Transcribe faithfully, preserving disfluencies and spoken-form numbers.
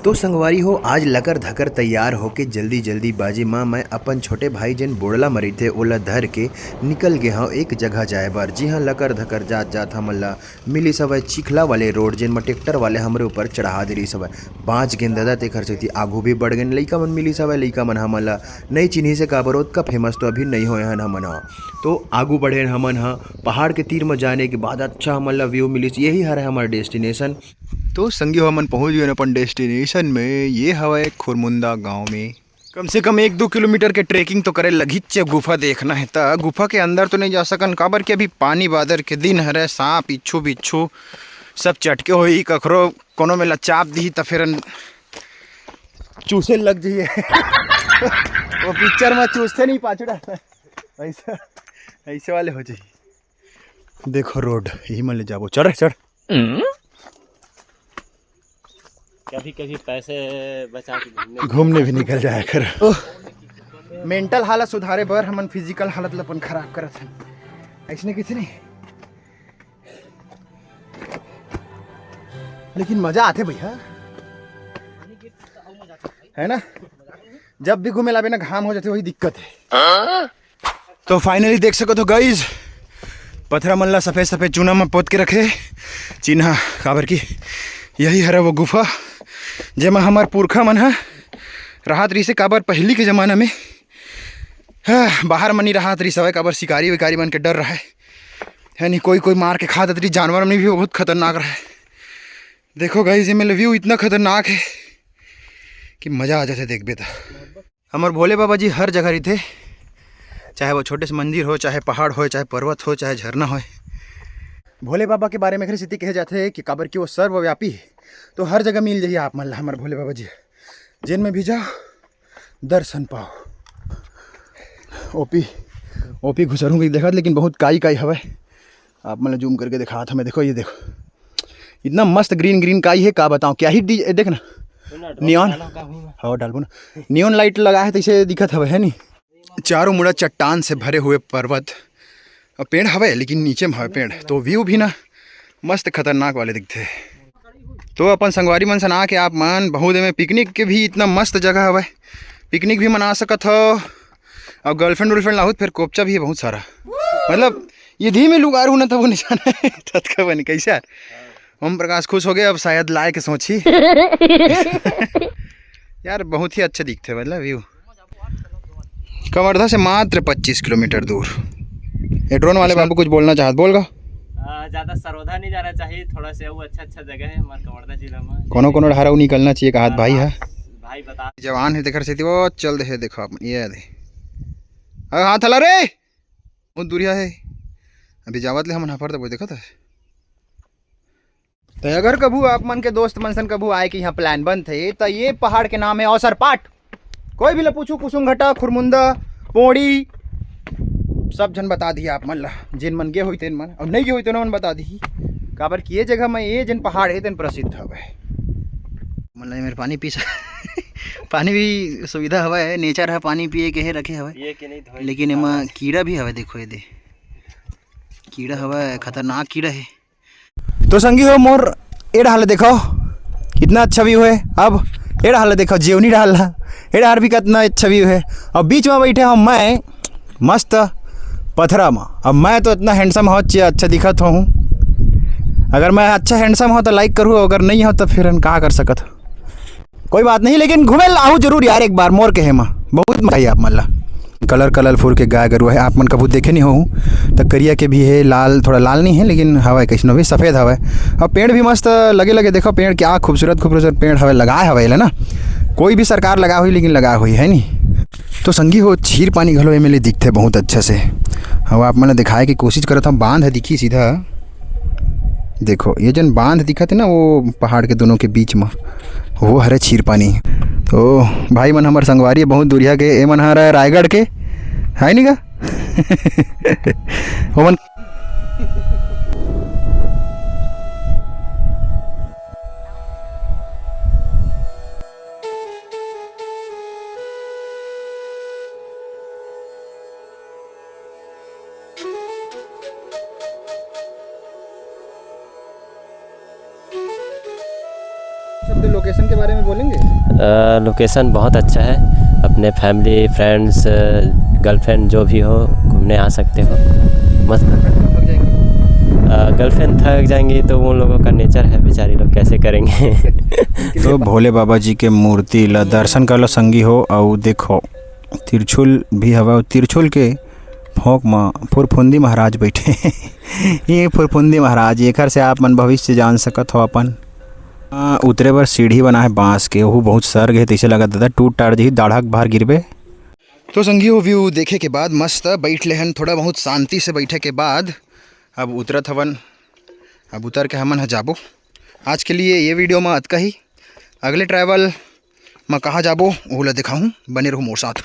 तो संगवारी हो, आज लकर धकर तैयार होके जल्दी जल्दी बाजी म मैं अपन छोटे भाई जेन बोड़ला म रहिथे, ओला धर के निकल गे हंव एक जगह जाए बर। जी हां, लकर धकर जात जात हमन ला मिलिस हवय चिखला वाले रोड, जेन म ट्रैक्टर वाले हमरे ऊपर चढ़ा दे रिहिस हवय। बांच गेन ददा, तेखर सेती आगू भी बढ़ गेन। लइका मन मिलिस हवय, लइका मन हमन ला नइ चिन्हिस हे, काबर ओतका फेमस तो अभी नइ होए हन हमन ह। तो आगू बढ़ेन हमन ह, पहाड़ के तीर म जाने के बाद अच्छा हमन ला व्यू मिलिस। यही हरे हमर डेस्टिनेशन। तो संगी हो, हमन पहुंच गेन अपन डेस्टिनेशन में। ये हवय खुरमुंदा गांव में। कम से कम एक दो किलोमीटर के ट्रेकिंग तो करे लगहीच हे, गुफा देखना हे त। गुफा के अंदर तो नहीं जा सकन, काबर कि अभी पानी बादर के दिन हरे, सांप, इच्छू बिच्छू सब चटके होही, कखरो कोनो में लचाप दिही त फिर चूसे लग जाइए। वो पिक्चर में चूसते नहीं पाछू डाल, ऐसा, ऐसे वाले हो जाइए। देखो रोड, यही मन ले जाबो, चढ़ रे, चढ़। कभी कभी पैसे बचा के घूमने घूमने भी निकल जाया कर। मेंटल हालत सुधारे बर हमन फिजिकल हालत ल अपन खराब करत हन, ऐसने किसी नहीं। लेकिन मजा आथे भैया, है ना? जब भी घूमे लाबे ना, घाम हो जाथे, वही दिक्कत है। तो फाइनली देख सकत हो गाइज, पथरा मन ला सफेद सफेद चूना म पोत के रखे चिन्हा, काबर कि यही हरे वो गुफा, जेमा हमर पुरखा मन ह राहत रहिसे। काबर पहिली के जमाना में, हाँ, बाहर म नी राहत रहिस हवय, काबर शिकारी विकारी मन के डर रहय, है नी? कोई कोई मार के खा देत रहिस, जानवर मन भी बहुत खतरनाक रहय। देखो गाइज, ये मेले व्यू इतना खतरनाक है कि मजा आ जाथे देखबे त। हमर भोले बाबा जी हर जगह रहिथे, चाहे वो छोटे से मंदिर हो, चाहे पहाड़ हो, चाहे पर्वत हो, चाहे झरना हो। भोले बाबा के बारे में एकरे सेती कहे जाथे कि काबर कि वो सर्वव्यापी है, तो हर जगह मिल जाही आप मन ला हमर भोले बाबा जी। जेन में भी जाओ, दर्शन पाओ। ओपी, ओपी घुसरू भी देखत, लेकिन बहुत काई काई हवय। आप मन ला जूम करके दिखात हमें, देखो, ये देखो, इतना मस्त ग्रीन ग्रीन काई है, का बताऊं, क्या ही डी-, ए, देख ना, सुन ना, ड्रोन नियॉन। डालो का हुई में? हवा डालबो ना, नियॉन लाइट लगा है, तैसे दिखत हवे, है नी? चारों मुड़ा चट्टान से भरे हुए पर्वत और पेड़ हवे, लेकिन नीचे में हवे पेड़, तो व्यू भी ना मस्त खतरनाक वाले दिखते। तो अपन संगवारी मन सन आके आप मन बहुत में पिकनिक के भी इतना मस्त जगह हवे, पिकनिक भी मना सकत हो। और गर्लफ्रेंड वर्लफ्रेंड लाहू त फिर कोपचा भी है बहुत सारा। मतलब, ये धीमे लुगारू ना तब वो निशान है। ततका बने कैसे यार? ओम प्रकाश खुश हो गए, अब शायद लाए के सोची। यार, बहुत ही अच्छा दिखते, मतलब, व्यू। कवर्धा से मात्र पच्चीस किलोमीटर दूर। ये ड्रोन वाले बाबू कुछ बोलना चाहत, बोल गा। आ, ज्यादा सरौधा नहीं जाना चाहिए, थोड़ा से वो अच्छा अच्छा जगह है हमारे कवर्धा जिला में। कोनो कोनो ढारा निकलना चाहिए, कहा भाई है। भाई बता। जवान है, देखर सेती वो चल दे है, देखो आप, ये दे। अरे हाथ हला रे, बहुत दूरिया है। अभी जावत ले हमन हफर देबो, देखत है। तो अगर कभू आप मन के दोस्त मन सन कभू आए के यहाँ प्लान बनथे, तो ये पहाड़ के नाम है औसरपाट। कोई भी ला पूछू, कुसुमघटा, खुरमुंदा, पोड़ी, सब झन बता दिही आप मन ला। जेन मन गे होई तेन मन, और नहीं गे होई तेन मन बता दिही। काबर कि ये जगह में ये जेन पहाड़ है तेन प्रसिद्ध हवे। मन ला मेरे पानी पी सक-, पानी भी सुविधा हवे, नेचर है, पानी पिए के है रखे हवे। ये के नहीं धोए लेकिन एमा कीड़ा भी हवे, देखो ये दे, कीड़ा हवे, खतरनाक कीड़ा है। तो संगी हो मोर, ए डहार ले देखो, कितना अच्छा व्यू है। अब ए डहार ले देखो, जेवनी डहार ला, ए डहार भी कितना अच्छा व्यू है। और बीच में बैठे हंव मैं मस्त पथरा में। अब मैं तो इतना हैंडसम हो, अच्छा, अच्छा दिखत हूँ। अगर मैं अच्छा हैंडसम हो तो लाइक करूँ, अगर नहीं हो तो फिर हम का कर सकत हो। कोई बात नहीं, लेकिन घूमे ला आहू जरूर यार एक बार मोर कहे मा, बहुत मजा आई आप मन ला। कलर कलरफुल के गाय गरु है, आप मन कभू देखे नहीं हो त करिया के भी है, लाल, थोड़ा लाल नहीं है लेकिन हवा कैसनो भी सफेद हवा। और पेड़ भी मस्त लगे लगे, देखो पेड़ क्या खूबसूरत खूबसूरत पेड़ हवे, लगाए हवे एला ना, कोई भी सरकार लगा हुई लेकिन लगा हुई है नहीं। तो संगी हो, छीर पानी घलो एमे ले दिखथे बहुत अच्छा से। हम आप मन ल दिखाए के कोशिश करत हन, बांध ह दिखी सीधा। देखो, ये जन बांध दिखत हे ना, वो पहाड़ के दोनों के बीच म, वो हरे छीर पानी। तो भाई मन हमर संगवारी बहुत दूरिहा के, ए मन हर रायगढ़ के, है नी का? ओमन तो लोकेशन के बारे में बोलेंगे? लोकेशन बहुत अच्छा है। अपने फैमिली, फ्रेंड्स, गर्लफ्रेंड जो भी हो, घूमने आ सकते हो। मस्त। गर्लफ्रेंड थक जाएंगी तो उन लोगों का नेचर है, बेचारी लोग कैसे करेंगे। तो भोले बाबा जी के मूर्ति ला दर्शन कर लो संगी हो। अउ देखो, त्रिशूल भी हवा, अउ त्रिशूल के फोंक म फुरफुंदी महाराज बैठे। ये फुरफुंदी महाराज, एकर से आप मन भविष्य जान सकत हो अपन। आ, उतरे बर सीढ़ी बना है बांस के, ओहू बहुत सर्ग है, तैसे लगत दादा टूट टाट जही, दाढ़क बाहर गिरबे। तो संगी हो, व्यू देखे के बाद मस्त बैठ ले हन, थोड़ा बहुत शांति से बैठे के बाद अब उतरत हवन। अब उतर के हमन ह जाबो। आज के लिए ये वीडियो म अतका ही। अगले ट्रैवल म कहाँ जाबो, ओहू ला दिखाहूँ, बने रहू मोर साथ।